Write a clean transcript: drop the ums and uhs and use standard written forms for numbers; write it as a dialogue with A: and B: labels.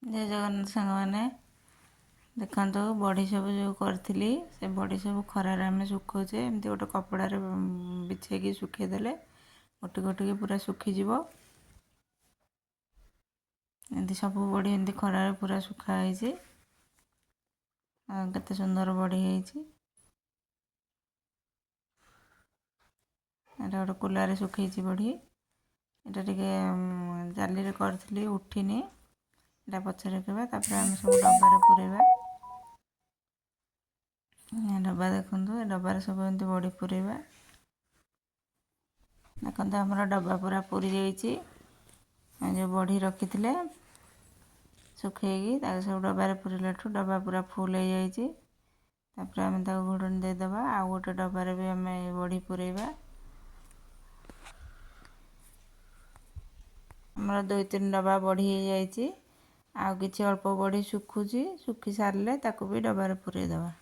A: ଜୟ ଜଗନ୍ନାଥ ସାଙ୍ଗମାନେ, ଦେଖନ୍ତୁ ବଢ଼ି ସବୁ ଯେଉଁ କରିଥିଲି ସେ ବଢ଼ି ସବୁ ଖରାରେ ଆମେ ଶୁଖାଉଛେ। ଏମିତି ଗୋଟେ କପଡ଼ାରେ ବିଛେଇକି ଶୁଖେଇଦେଲେ ଗୋଟି ଗୋଟିକି ପୁରା ଶୁଖିଯିବ। ଏମିତି ସବୁ ବଢ଼ି ଏମିତି ଖରାରେ ପୁରା ଶୁଖା ହେଇଛି। ଆଉ କେତେ ସୁନ୍ଦର ବଢ଼ି ହେଇଛି। ଏଇଟା ଗୋଟେ କୁଲାରେ ଶୁଖେଇଛି ବଢ଼ି। ଏଇଟା ଟିକେ ଜାଲିରେ କରିଥିଲି, ଉଠିନି। ଏଇଟା ପଛରେ ରଖିବା। ତାପରେ ଆମେ ସବୁ ଡବାରେ ପୂରେଇବା। ଡବା ଦେଖନ୍ତୁ, ଏ ଡବାରେ ସବୁ ଏମିତି ବଢ଼ି ପୂରେଇବା। ଦେଖନ୍ତୁ ଆମର ଡବା ପୁରା ପୂରି ଯାଇଛି। ଯେଉଁ ବଢ଼ି ରଖିଥିଲେ ଶୁଖେଇକି ତାକୁ ସବୁ ଡବାରେ ପୂରିଲାଠୁ ଡବା ପୁରା ଫୁଲ୍ ହେଇଯାଇଛି। ତାପରେ ଆମେ ତାକୁ ଘୋଡ଼ଣୀ ଦେଇଦେବା। ଆଉ ଗୋଟେ ଡବାରେ ବି ଆମେ ବଢ଼ି ପୂରେଇବା। ଆମର 2-3 ଡବା ବଢ଼ି ହେଇଯାଇଛି। ଆଉ କିଛି ଅଳ୍ପ ବଢ଼ି ଶୁଖୁଛି, ଶୁଖି ସାରିଲେ ତାକୁ ବି ଡବାରେ ପୂରେଇ ଦେବା।